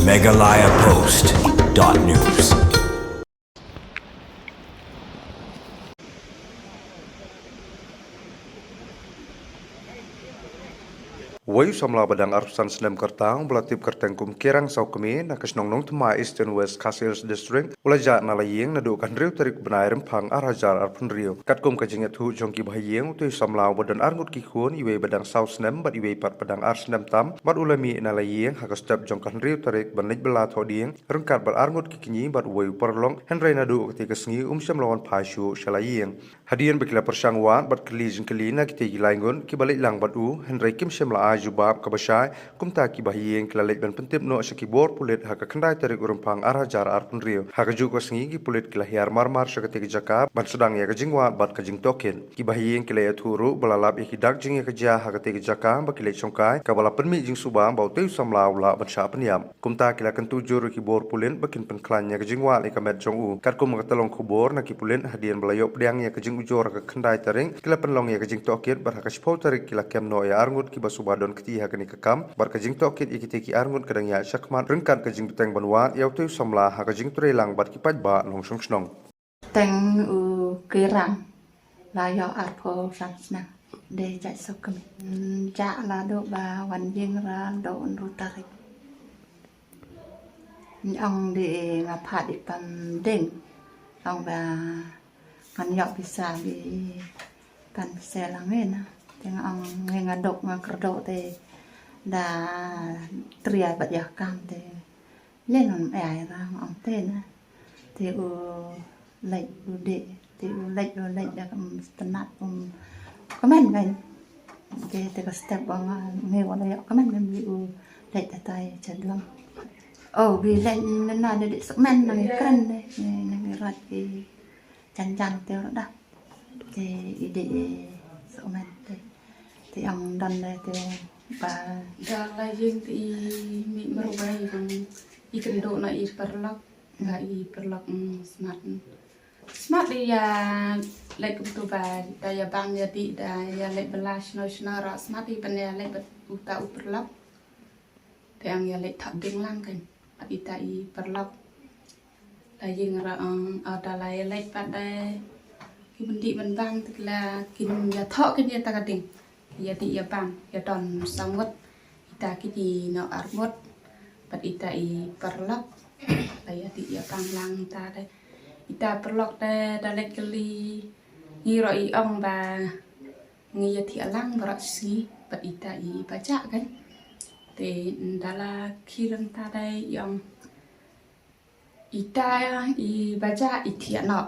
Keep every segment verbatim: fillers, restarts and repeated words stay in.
Meghalaya Post dot news. Wei u samla ba dang arphew san snem kyrteng ba la tip kyrteng kum Kerang Sawkmie na ka shnong Nongthymmai, Eastern West Khasi Hills District, u la jah na la ïing naduh ka hynriew tarik bnai Rymphang ar hajar arphew hynriew. Katkum ka jingïathuh jong ki bahaïing, utei u samla uba don arngut ki khun, iwei ba dang saw snem bad iwei pat ba dang ar snem tam, bad u la mih na la ïing ha ka step jong ka hynriew tarik ban leit bylla thohdieng ryngkat bad arngut ki kñi bad uwei u paralok, hynrei naduh katei ka sngi um shym la wan phai shuh sha la ïing. Hadien ba ki la pyrshang wad bad kylli jingkylli na kitei ki lai ngut kiba leit lang bad u, hynrei kim shym la ai jubab kaba shai, kumta ki bahaïing ki la leit ban pyntip noh sha ki bor pulit ha ka khyndai tarik u Rymphang ar hajar arphew hynriew. Ha kajuh ka sngi ki pulit ki la hiar marmar sha katei ka jaka ban sdang ïa ka jingwad bad ka jingtohkit. Ki bahaïing ki la ïathuh ruh ba la lap ïa ki dak jingïakajia ha katei ka jaka ba ki leit shongkai, kaba la pynmih jingsuba ba utei u samla u lah ban shah pynïap. Kumta ki la kyntu jur ïa ki bor pulit ba kin pynkhlaiñ ïa ka jingwad ïa ka met jong u. Katkum ka tyllong khubor na ki pulit, hadien ba la ïoh pdiang ïa ka jingujor ha ka khyndai tarik, ki la pynlong ïa ka jingtohkit bad ha ka shiphew tarik ki la kem noh ïa arngut kiba suba don kti ha kane ka kam, bad ka jingtohkit ïa kitei ki arngut ka dang ïaid shakhmat ryngkat ka jingbteng ban wad ïa utei u samla ha ka jingtrei lang bad ki paidbah nongshong shnong. Teng u Kerang la ïoh arphew san snem. Dei jait Sawkmie. Hmm, jah la duh ba wan ïing ra duh hynriew tarik. Ong dei nga phah i pam ding. Ong ba ngan ïoh pisa bi pan se lang ïa na. Te nga ong ngi nga dok nga kyrdoh te da tria bad ïa kam te. Ïa non ai ra nga ong te na. Te u leit u dei, te u leit u leit da kam tenat um. Kmen kan. Te te ka step ba nga ngi wala ïa kmen kan bi u leit ta tai cha duang. Oh, bi leit na na de sukmen na ngi kren de. Ngi ngi rat ki jan jan te ur da. Te i dei sukmen te. Te ong don de te ba. Da la ïing te i mih marwei jong i kynduh na i paralok. Ba i paralok, mm, smat. Smat ïa leit kumtu ba da ïa bang ïa dih da ïa leit bylla shano shano ruh smat i ban ïa leit bad uta u paralok. Te ong ïa leit thohdieng lang kan. Bad ita i paralok. La ïing ruh ong, oh, da la ïa leit pat da ki ban dih ban bang te ki la kin ïa thoh kin ïa ta ka dieng. Ïa dih ïa bang, ïa don saw ngut. Ita kine noh ar ngut. Bad ita i paralok. La ïa dih ïa bang lang ita de. Ita paralok de da leit kylli. Ngi ruh i ong ba ngi ïa thiah lang baroh shi sngi bad ita i bajah kan. Te da la khie lang ta de i ong ita i bajah i thiah noh.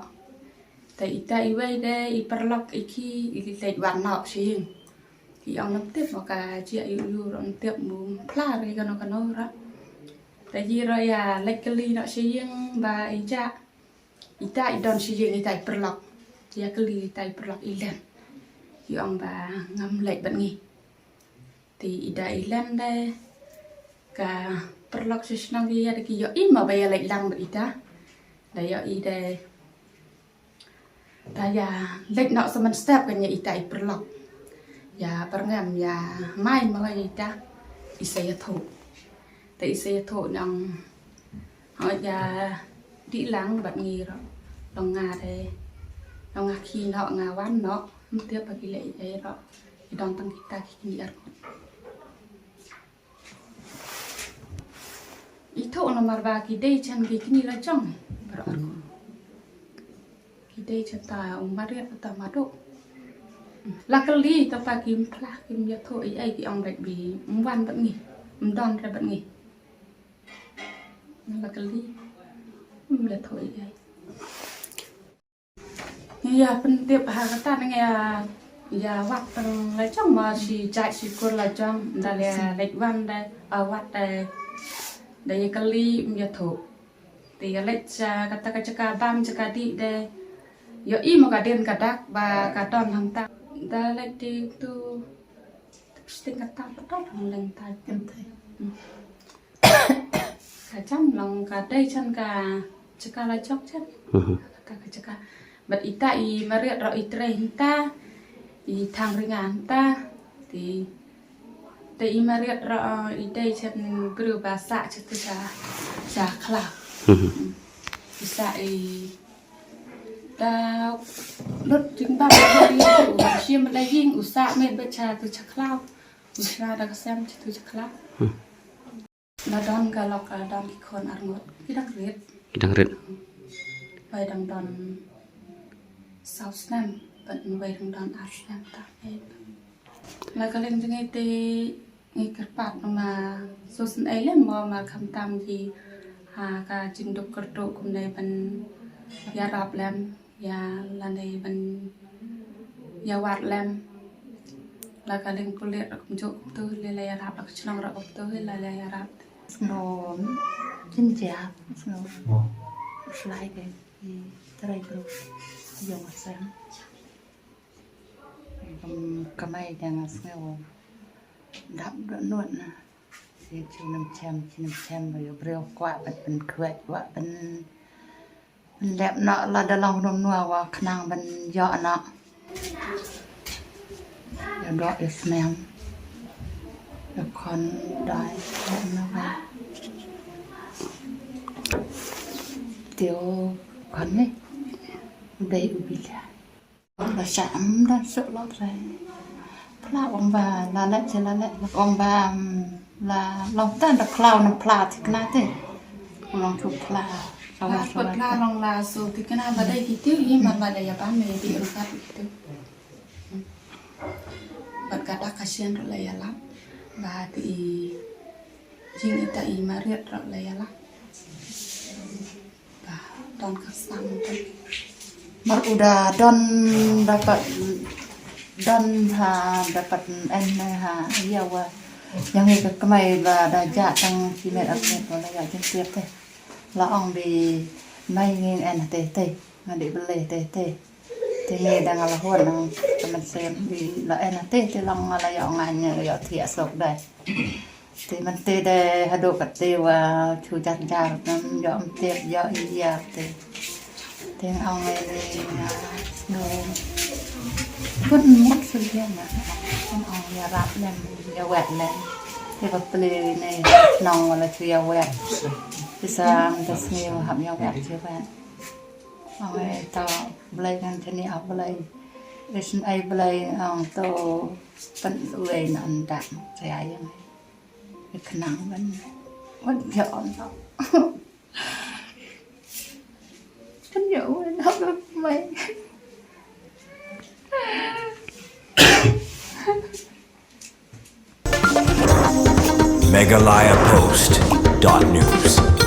Te ita iwei de i paralok i khie i leit wan noh sha ïing. I ong ngam tip mo ka jia i u ruh ngam tip mo phla re kano kano ruh. Te i ruh ïa leit kylli noh sha ïing ba i jah. Ita i don sha ïing ita i paralok. Ïa kylli ita i paralok i len. I ong ba ngam leit bad ngi. Te i da i len de ka paralok sha shnong ïa da ki ïohi mo ba ïa leit lang bad ita. Da ïohi de da ïa leit noh sa man step kan ïa ita i paralok. Ïa parngem ïa mai mo ïa ita i sa ïathuh. Te i sa ïathuh nang Hooid ïa dih lang bad ngi ruh. Long nga de. Long nga khie noh nga wan noh. Ym tip ba ki leh ei ei ruh. Ki don tang kita ki kmie arngut. Ithuh namar ba ki dei jan ki kmie la jong. Baroh arngut. Ki dei jan ta u mariat ta madu. La kylli ta pa kim phla kim ïathuh ei ei ki ong bad bi. Ym wan bad ngi. Ym don re bad ngi. Nga la kylli. Ym ïathuh ei ei. Ngi ïa pyntip ha kata ngi ïa, ïa wad tang la jong ma shi jait shi kur la jong da la leit wan da, a, wad da, da ïa kylli ym ïathuh. Te ïa leit sha kata ka jaka bam jaka dih da ïohi mo ka dien ka dak ba ka don hangta. Da leit dih tu Sting kata patol hong leng tai. Em tai. Hmm. Ka jam long ka dei jan ka jaka la jok jan. Mhm. Kata ka jaka. Bad ita i mariat ruh i trei hynta. I thang ringa hynta. Te Te i Mariat ruh, i dei shen briew ba sah sha tu sha, sha khlaw. I sah i da lut jingbam, i u shim da ïing, u sah met bad sha tu sha khlaw. U shna da ka sem sha tu sha khlaw. La don ka lok, la don ki khun arngut. Ki dang rit. Ki dang rit. Wei dang don saw snem, bad wei dang don ar snem ta. La ka liang jong ngi te ngi kyrpad ma sngewsynei lem mo ma khamtam ki, ha, ka jingduk kyrduh kumne ban ïarap lem. Ïa lane ban ïa wad lem. La ka liang pulit ruh kumjuh kumtu, lei la ïarap, la ka shnong ruh kumtu, lei la ïarap. Sngewbha jingjia, sngewbha slai ke i trai bru ïong asem. Kum kamai dang sngew dap dot nuat na. Ïa chu nam chem, chu nam chem ba ïa briew kwah ban pynkhwet, kwah ban pynlep noh, la da long rum nua wa khnang ban ïoh noh. Ïa doh ïa snem. Ïa khon dai ïa na wa. Tio khon ni. Dei u bilia. La shah am da suk lok re. Pla ong ba la leh che la leh, la ong ba, um, la long tan da pla, na pla thikna te. Long tu pla. Sawa, sawa. Pla long la su thikna ba dei ki tiu i man ba dei ya ba me di rukat ki tiu. Bad kata ka sien ruh la ïalap. Ba ti i jing ita i Mariat ruh la ïalap. Ba don ka sang tu. Mar u da don dapat don ha dapat en ha ïa wa. Yang ngi ka kmai ba da ja tang ki met ap met wala ïa jin tiap te. La ong bi mai ngi en te te. Nga di bele te te. Te ngi dang la hon nang temen sem bi la en te te long la ïa ngan ïa thiah sok dai. Te man te de haduh kate wa chu jar jar nam ïa am tep ïa i ïa te. Te ong ngi ni no. Kun mut su ïa na. Kun ong ïa rap lem ïa wet lem. Te ba ple ne nong wala chu ïa wet. Te sam te sni hap ïa wet chu wet. Ong ngi ta blai ngan chani a blai. Isin ai blai ong to pan uai nan dak saya yang. Khnang ban wan ïa on. Kan ïa wan hap mai. Meghalaya Post dot news.